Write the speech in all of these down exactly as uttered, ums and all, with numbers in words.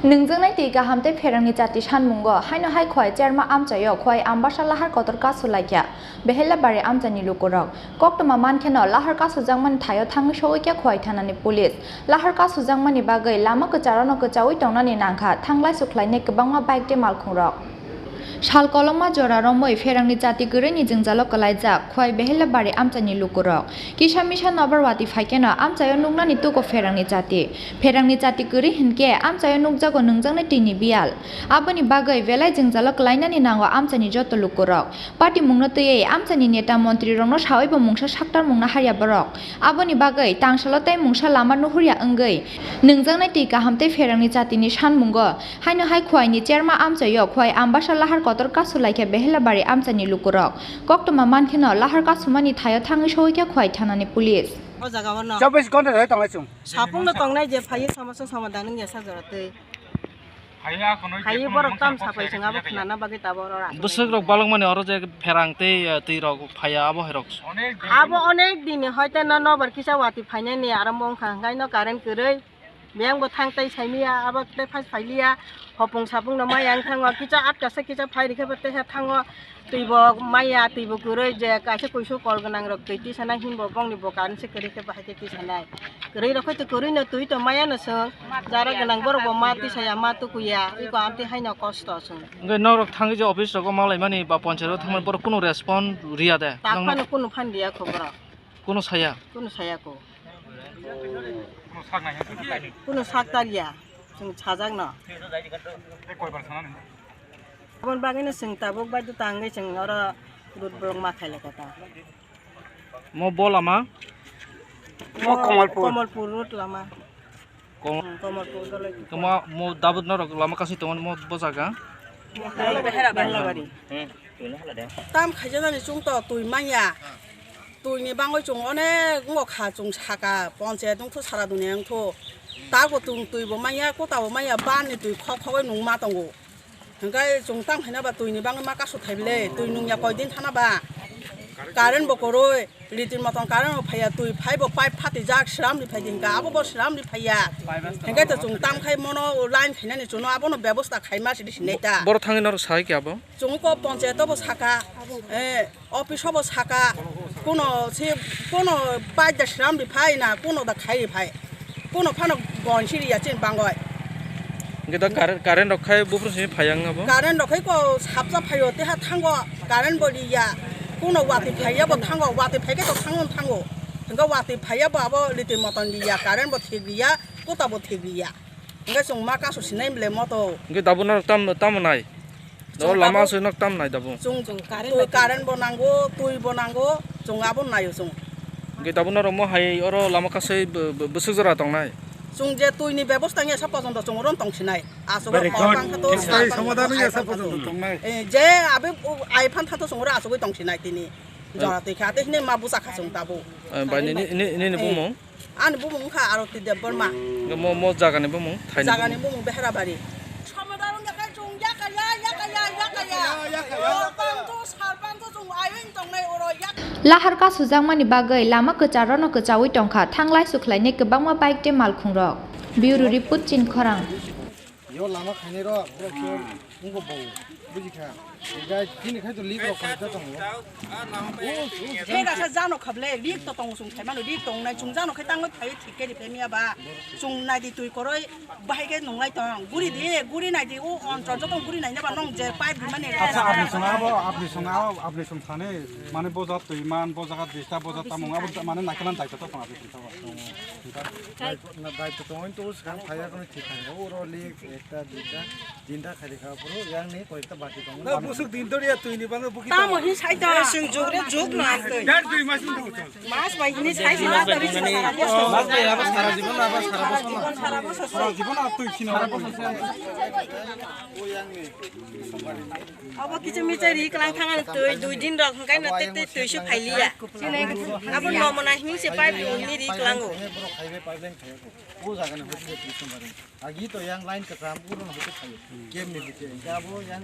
Nwngjaknai twi kaham tei pherangni chati sanmungo haino hai Khowai Cherma amchaio Khowai Ambasa lahar kotor kasu laikha Behelabari amchaini lukurok. Koktwma mankheno lahar kasujakmani thaio thangwi sogwikha Khowai thanani police. Lahar kasujakmani bagwi lama kwcharokno kwchaui tongnani nangkha thanglai sukhlainai kwbangma bike tei malkhungrok. Sal kolokma jora romwi pherangni chati kwrwini jwngjalo kwlaijak Khowai Behelabari amchaini lukurok. Kisa misa nobar watwi phaikeno amchaio nuknani tugo pherangni chati. Pherangni chati kwrwi hinkhe amchaio nukjago nwngjaknai twini biyal. Aboni bagwi belai jwngjalo kwlainani nango amchaini joto lukurok. Patimungno twiwi amchaini neta montrirokno sawibo mungsa saktarmungno harya borok. Aboni bagwi tangsalo tei mungsa lama nuhurya wngwi nwngjaknai twi kaham tei pherangni chatini sanmungo haino hai Khowai ni Cherma amchaio Khowai Ambasa lahar kotor kasu laikha Behelabari amchaini lukurok. Koktwma mankheno lahar kasumani thaio thangwi sogwikha Khowai thanani police. O jaga o no. Chobbish ghonta dhori tonglai chwng. Sapung no tongnai je phaiwi somosa somadhan wngya sa jora twi. Hai borok tam sapai chwng abo khwnana bagwi tabok oro aswk. Bwswk rok balok mani oro je pherang tei, eh, twi rok phaiya abo hai rok. Abo onek din ni hoite no nobar kisa watwi phainani arambo wngkha hwnkhe no current kwrwi. Biyang bo thang tai saimiya abo tei phai phailiya. Hopung sapung no maya wng thango kisa atka se kisa phai rikhe bo teha thango. Twi bo maya twi bo kwrwi je kaisa kuisu kol gwnang rok twi tisanai hinbo bongni bo current se kwrwi khe bahai khe tisanai. Kwrwi rok khai to kwrwi no twi to maya no chwng jara gwnang borok bo ma tisaya ma tukuya iko amtwi haino kosto chwng. Hwnkhe norok thangwi je office rogo malaimani ba ponchayat o thangmani borok kunu respond riya de? Tak phano kunu phan riya kho borok. Kunu saya? Kunu saya kho. Kunu sak taliya chwng sajak no. Aboni bagwino chwng tabuk baidhota wngwi chwng oro road block ma khailai kha ta. Mo bo lama? Mo Kamalpur. Kamalpur road lama. Kom- Hmm, Kamalpur dolai. Tuma mo dabut norok lama kasui tongo mo bo jaga? Behlabari. Tam khaijani chwng to twi manya. Twi ni bangwi chwng onek wngkha chwng saka ponchayat wngthu sara duniya wngthu. Tako chwng twi bo manya kota bo manya ban ni twi khok khogwi nung ma tongo. Hwnkhe chwng tang khaina ba twi ni bangwi ma kasu thai bwle, twi nungya koi din thana ba. Current bo kwrwi, ritini motom current bo phaiya, twi phai bo pipe phatijak, sram ri phai di hwnkha, abo bo sram ri phaiya. Hwnkhe to chwng tang khai mono line khainani chwngno abono bebosta khaima sidi sinai ta. Borok thangwi norok sai khe abo? Chwng ko ponchayat bo saka, eh, office bo saka, kuno se, kuno pipe da sram ri phai na, kuno da khai ri phai. Kuno phano bon siri ya chini bangoi. Hwnkhe da current, current rok khai buphuru simi phai ang abo? Current rok khai ko sapsa phaio teha thango. Current bo riya. Kuno watwi phaiya bo thango. Watwi phaikhe to thango thango. Hwnkhe watwi phaiya bo abo ritini motom riya. Current bo thik riya. Kota bo thik riya. Hwnkhe chwng ma kasu sinai bwle moto. Hwnkhe dabo norok tam, tamo nai? O lama aswk nok tam nai dabo? Chwng, chwng current bo nango, twi bo nango, chwng abo naio chwng. Hwnkhe dabo norok mo hai oro lama kasui bw-, bw-, bwswk jora tongnai? Chwng je twi ni bebosta wngya sa pojonto chwng oro tong sinai. Aswk o hor pang kha to, sar pang kha to, ai phan kha to. Eh, je abi, ai phan kha to chwng oro aswk oi tong sinai tini. Jora twi kha, tei hwnwi ma bwsa kha chwng tabuk. Eh, bai, nini, nini, nini bumung? Ani bumung wngkha Aroti Debbarma. Mo, mo jagani bumung, thaini bumung? Jagani bumung Behrabari. Lahar kasujakmani bagwi lama kwcharokno kwchaui tongkha, thanglai sukhlainai kwbangma bike tei malkhungrok. Bureau Report, Chinkhorang. Yo lama khainai rok, borok khe wngkha bo, buji kha. Guys, chini khai to leak rok khai to tongo. Thega sa jano kha ble, leak to tongo chwng khai mano, leak tongnai chwng jano khai tangwi phai thik khe ri phai miya ba. Chwng nai di twi koroi, bahai khe nunglai tong. Guri di, guri nai di, o onchol joto guri nai na ba nong je pipe di mani. Acha, apni song abo, apni song abo, apni song thani, mane boja twi man, boja ka dista, boja tamung, abo mane naikhe man daito to tong apni song abo. Daito, na daito tong to swkang phai ya kono thik khai. Uro leak ekta, duita. Dinta khairi kha phuru yang ni koita bati tongo. Na busuk din to ya twi ni bangwi buki. Tamo hi sai ta. Sing jug re jug na twi. Dar dui mas ni thang chol. Mas bai hini sai si mas bai hini sara bosor. Mas bai aba sara jibon aba sara bosor. Sara bosor. Sara jibon aba twi khina. Abo kichu michu ri klang thang ani twi dui din rok hwnkhe na te te twi su phai liya. Abo nomo na hini se pipe ni ri klango. O jaga ni hoite twi sumari. Agi to yang line kwcham, uro no hoite phaio. Game ni biche. Abo yang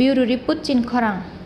Bureau Report chini khorang.